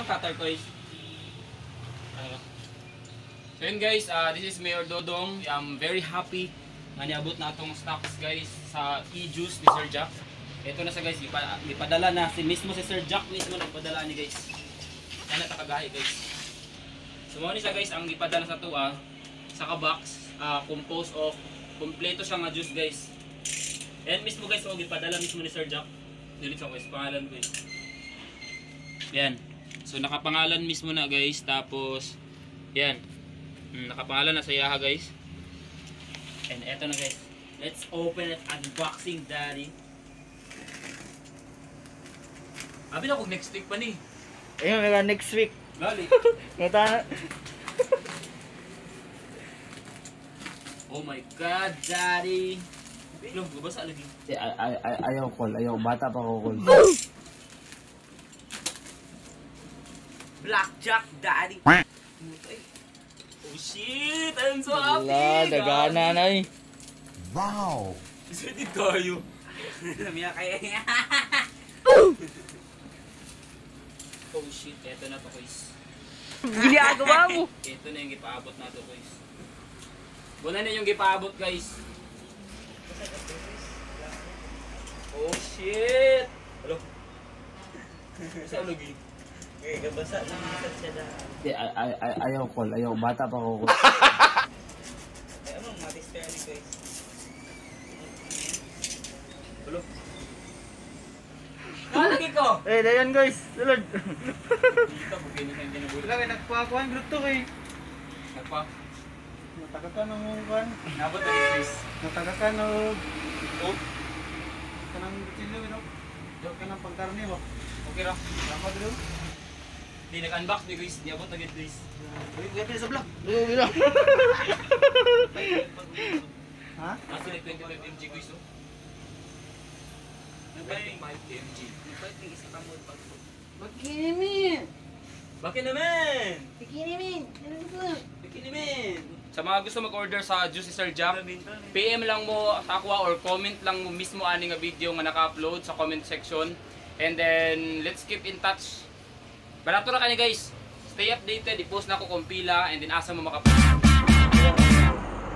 ka turquoise. Ano? So yun guys, this is Mayor Dodong. I'm very happy nga niabot na atong stocks guys sa e-juice ni Sir Jack. Ito na sa guys, ipadala na si mismo si Sir Jack mismo nagpadala ni guys. Yan na takagahi guys. So mao ni siya guys ang gipadala sa tuwa sa ka-box, composed of kompleto siya nga juice guys. And mismo guys, oh, gipadala mismo ni Sir Jack. Dili sa guys pangalan guys. Yan. So nakapangalan mismo na guys, tapos yan. Nakapangalan na sa iyaha guys. And eto na guys. Let's open it, unboxing daddy. Abi na kung next week pa ni. Ayun, mega next week. Gali. Ngata. Oh my God, daddy. Lo, gabasa lagi. Ayaw call, ayaw bata pa ko call. Blackjack daddy. Oh shit, I'm so happy. Wala, dagana na eh. Wow. Excited kayo. Namiya kaya. Oh shit, eto na to guys. Ginagawa mo. Ito na yung gipaabot na to guys. Wala na yung gipaabot guys. Oh shit! Hello? Saan lagi? Eh, gabasa lang minsan siya na. Ayaw call, ayaw bata pa ko call. Ay, ano, matister ni guys. Hello? Nalagi ko! Eh, dayan guys. Sulod. Dito, pag ganyan kayong ginagulo. Wala, nagpakuan group to kay. Nagpa? Nataga ka ng kuan. Nabot na yun guys. Nataga ka ng Oh, kanang kutsilyo ino. Kanang pagkarne mo. okay ra. Tama dito. Di, nag-unbox ni guys. Di abot na gid guys. Uy, kuya sa vlog. Ha? Nasa like 25 mg guys oh. 25 mg. Bakinimin. Bakit naman? Bikinimin. Bakit naman? Sa mga gusto mag-order sa Juicy Sir Jack, PM lang mo sa ako or comment lang mo mismo ani nga video nga naka-upload sa comment section. And then let's keep in touch. Barato ra kani guys. Stay updated, i-post na ako kung pila and then asa mo maka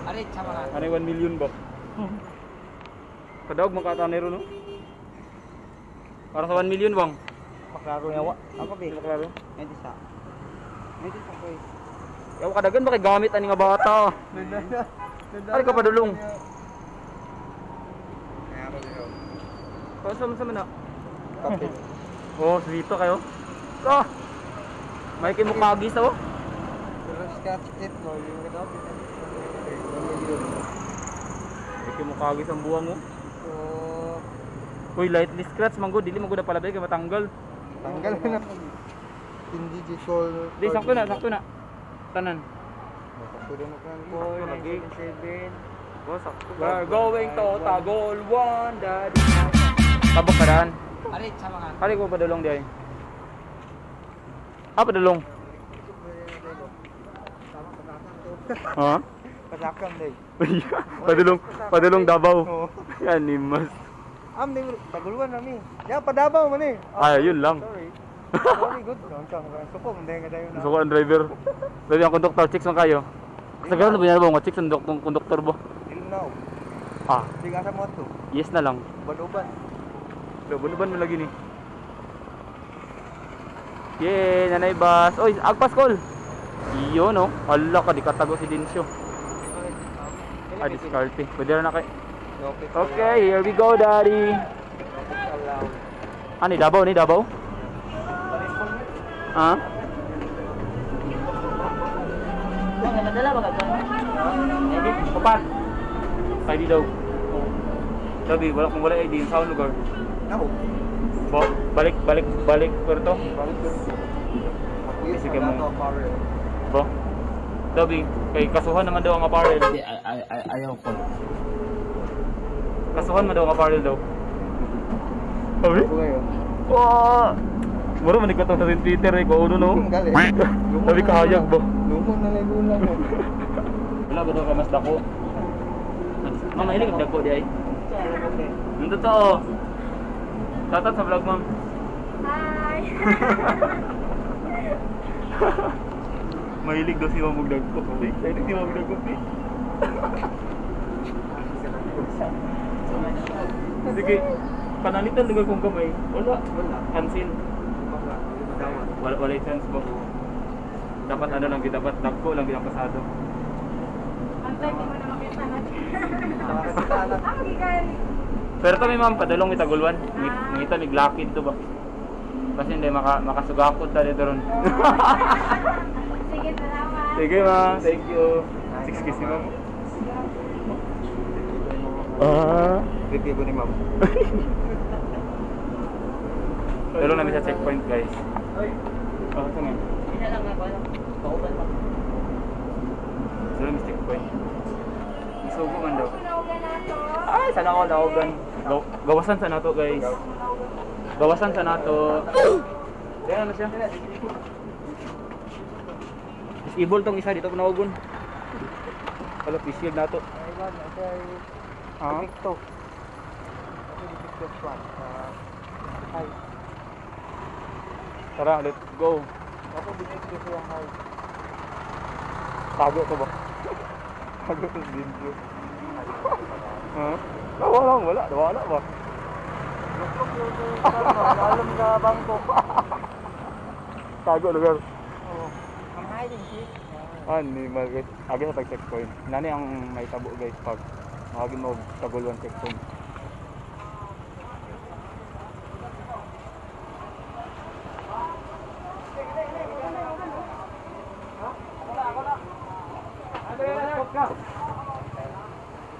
Are, chama ka. Ano 1 million ba? Kadawag man kata nero no? Para sa 1 million bang? Maklaro yawa. Ako be. Klaro. Medyo sa. Medyo sa guys. Yaw kadagan ba kay gamit ani nga bata? Ari ka padulong. Kaso sa man na. Kape. Oh, sweeto kayo. Ah. May kimukagis oh. Pero scratch it no, yung ito. May kimukagis ang buwang oh. So, Uy, lightly scratch man gud, dili man gud na palabay kay matanggal. tanggal na. Hindi di call. Di sakto na, sakto na. Tanan. Sakto na kan ko. Sakto lagi. 977. Go sakto. We're going to Tagol 1, daddy. Tabok ka daan. Are, chama ka. Kali ko padulong di ay. Ah, padulong. Ha? Pasakam day. Padulong, padulong Davao. Oo. Yan ni mas. Am day taguluan na mi. Ya padabaw man eh. Ay, yun lang. Sorry. Sorry good. Suko man day nga dayon na. Gusto ko ang driver. Sabi ang konduktor, chicks man kayo. Sa ganun ba yan ba? Nga chicks ang konduktor ba? Dili na. Ah, Di ka sa moto. yes na lang. Uban-uban. Luban-luban mo lagi ni. Yay, nanay bus. Oy, agpas call. Iyo no. Ala ka di katago si Dinsyo. Ah, diskarte. Pwede na kay. Okay, here we go, daddy. Ani Davao ni Davao? Ha? Papat. ID daw. Sabi, wala kung wala ID sa lugar. No. Ba, balik balik balik Puerto. Sige Sige mo. mo. Ba? Sabi, kay kasuhan naman daw ang apparel. Ayaw call. Kasuhan man daw ang apparel daw. Sabi? Ngayon. Wow! Mura man ikaw sa Twitter eh, kung ano no? Gali. Sabi kahayag ba? Lumon na lang gulang mo. Wala ba daw ka mas dako? Ma'am, mahilig ang dako di ay. Yung totoo. Shoutout sa vlog, ma'am. Hi! Mahilig daw si Ma'am og dagko. Mahilig si Ma'am og dagko. Sige, panalitan lugar kong gamay. Wala, Wala. Cancel. Wala, wala chance ba? Dapat ano lang, dapat dagko lang ang pasado. Antay, di mo na makita na. Ah, magigan. Pero kami ma'am, padalong mitagulwan. Ngita miglakid to ba? Kasi hindi makasugakot ta dito ron. Sige, salamat. Sige ma'am, thank you. 6K si ma'am. Ah. Review ko ni ma'am. Dalo namin sa checkpoint guys. Oh, ito nga. Hindi lang ako. Pauban pa. Dalo namin sa checkpoint. Isugo man daw. Naugan na to. Ay, sana ako naugan. Gawasan sa nato guys. Gawasan sa nato. Ayan ano siya? Disable tong isa dito ko naugon. Wala face shield nato. Ay, ito ay Ah? TikTok. Ito yung TikTok one. Hi. Tara, let's go. Ako binigyan ko yung hi. Tago to ba? Tago to sa video. Ha? Wala, wala, wala ba? Alam ka bangko. Tago lugar. Oo. Ang hiding shit. Animal guys. Agi sa tag checkpoint. Nani ang may tabo guys pag makagi mo taguluan checkpoint.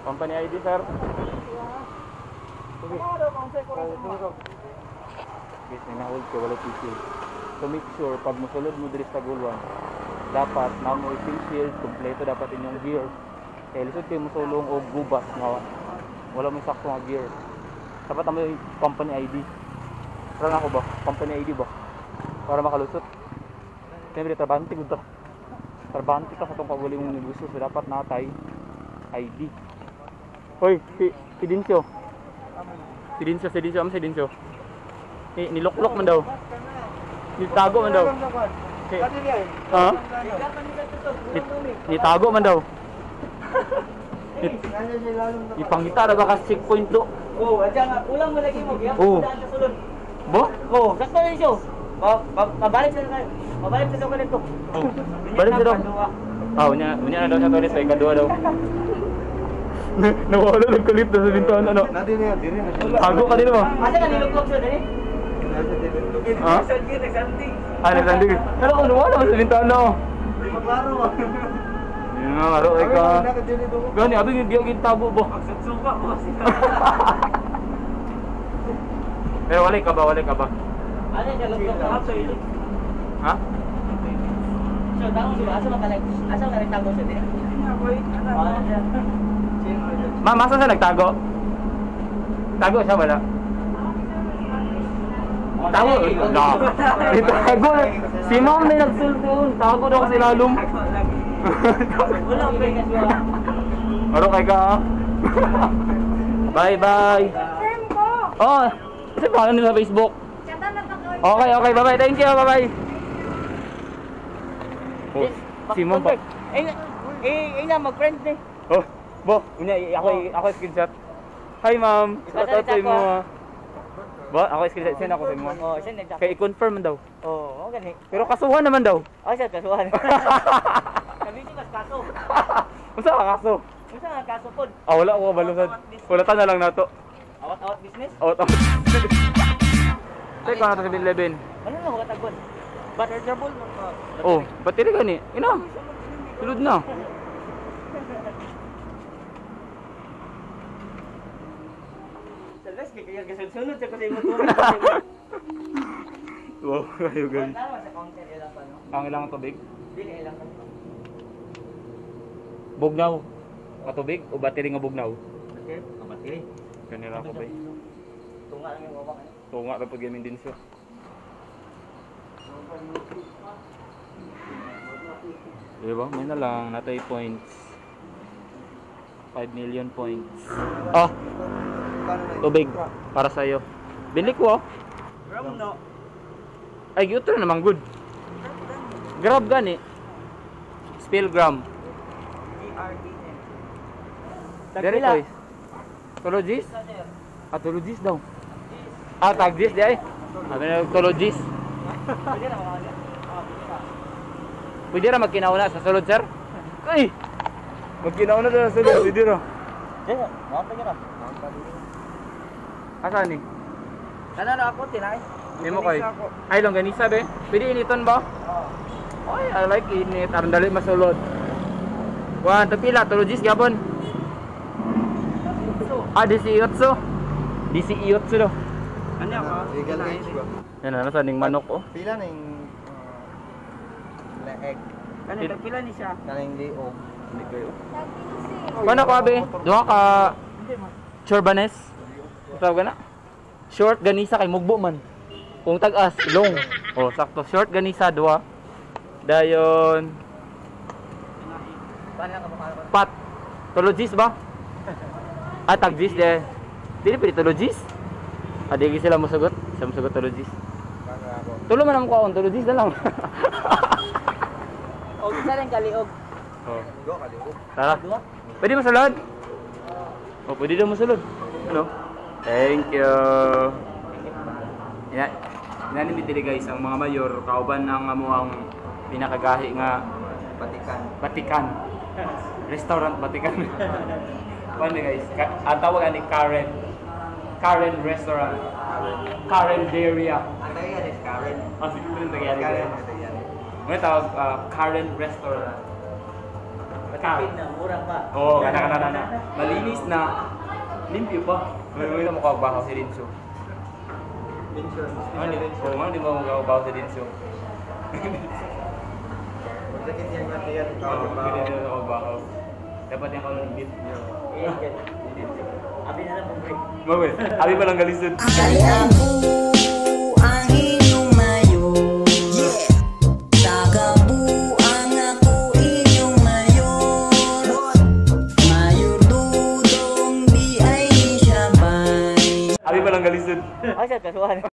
Company ID sir. Guys, may nahold ko wala face shield. So make sure pag musulod mo diri sa Taguluan, dapat na mo face shield, kompleto dapat inyong gear. Kaya lisod kayo musulong og gubat nga wala mo sakto nga gear. Dapat mo yung company ID. Para na ako ba? Company ID ba? Para makalusot. Siyempre, trabante gud ta. Trabante ka sa itong kagaling mong negosyo. So dapat natay ID. Hoy, si Dincio. Si Dincio, si Dincio, amo si Dincio. Ni niloklok man daw. Nitago man daw. Si, ha? Nitago man daw. Ipangita ra ba ka checkpoint do? Oh, adya nga kulang mo lagi mo giya. Oo. Daan sa sulod. Bo? Oh, sakto na siya. Pabalik sa pabalik sa daw nito. Oh. Balik sa daw. Ah, unya na daw siya toilet sa ikaduha daw. Nawala ng kulit na sa bintana no. Nadi na, diri na siya. Tago ka din mo. Asa ka niluklok siya dali? Ha? Nagsandig. Ah, nagsandig. Pero kung nawala sa bintana. Oh. Maklaro ba? Yun nga, maro ay ka. Gani, ato yung diya gintago ba? Magsugsuka mo kasi. Pero walay ka ba, walay ka ba? Ano siya luklok ka sa ilok? Ha? So, tao siya asa makalag asa makalag siya dili? Ma'am, asa siya nagtago? Tago siya, wala? Tago? No. Itago. Si ma'am na nagsulti yun. Tago daw kasi lalong. Wala ko kasi. Maro kay ka ah. Bye bye. Firm ko. Oh, kasi follow nila sa Facebook. Chata na pa ko. Okay, okay, bye bye. Thank you, bye bye. Oh, si ma'am pa. Eh, eh, na mag-friend ni. Oh, bo, unya ako screenshot. Hi ma'am, shout out sa imo. Ah. Bo, ako screenshot send ako sa imo. Oh, send na. Kay i-confirm man daw. Oh, okay ni. Pero kasuhan naman daw. Oh, siya kasuhan. Kami mas kaso. Unsa ka kaso? Unsa nga kaso pod? Ah, wala ko kabalusan. Wala ta na lang nato. Awat-awat business? Out out. Check ko na to 7-Eleven. Ano na mga tagwan? Butter trouble mo. Oh, battery gani. Ina. Sulod na. Salves kay kaya gasunod sa kasi mo tubig. Wow, kayo guys. Wala sa counter ilang pa no. Ang ilang tubig? Dili ilang pa. Bugnaw. Katubig o battery nga bugnaw? Okay, kabatiri. Kanila ko ba? Tunga lang yung wabak ano. Tunga ra pag gamin din siya. Diba? May na lang. Natay points. 5 million points. Ah! Tubig. Para sa'yo. Bili ko oh. Ram no. Ay, giutro naman good. Grab gani. Spell gram. G-R-E-M. Dere koy. Tulogis? Ah, tulogis daw. Ah, tagdis di ay. Sabi na tulogis. Pwede na mga Pwede ra magkinauna sa sulod, sir? Ay! Magkinauna daw sa sulod, pwede ra. Diyan, mga pa ra. Asa ni? Kana na ako tinay. Nimo koy. Ay, longganisa be. Pwede initon ba? Ay, I like init. Aron dali masulod. One, tagpila, tulogis gabon. Ah, 18. 18 daw. Ano ako? Legal age ba? Yan na, nasa ning manok oh. Pila na yung leeg? Ano tagpila ni siya? Kanang liog. Hindi kayo. Paano ko abe? Duha ka chorbanes. Tawag ka na? Short ganisa kay mugbo man. Kung tag-as, long. Oh, sakto. Short ganisa duha. Dayon Paano ka ba? pat. Tulogis ba? Ah, tagis de. Dili pwede tulogis. Ah, di sila mosugot. Sila mosugot tulogis. Paano ako? Tulo man ang kuwaon, tulogis na lang. O isa lang kaliog. Oh. Go, kaliog. Tara. Pwede masulod? Oh, pwede daw masulod. Ano? Thank you. Ina inani mi diri guys ang mga mayor kauban ang amo ang pinakagahi nga Patikan. Batikan. Restaurant Batikan. Paano guys? Ang tawag ani Karen. Karen Restaurant. Karen Deria. Ang tayo is Karen. Ah, sige rin tagayari. Karen, ito yan. May tawag Karen Restaurant. Matipid na, mura pa. Oo, oh, kana kana kana. Malinis na. Limpyo pa. May may mukha bahaw si Rinso. Mention. Ano? Oo, ano di mo mukha bahaw si Rinso? Sakit yan nga tiyan. Oo, hindi na ako bahaw. Dapat yung kalong beat. Eh, Abi na lang break. Mawel, abi pa lang galisod. Kay ako ang inyong mayor. Tagabuang ako inyong mayor. Mayor Dudong, di ay siya bay. Abi pa lang galisod. Ay, sa kasuhan.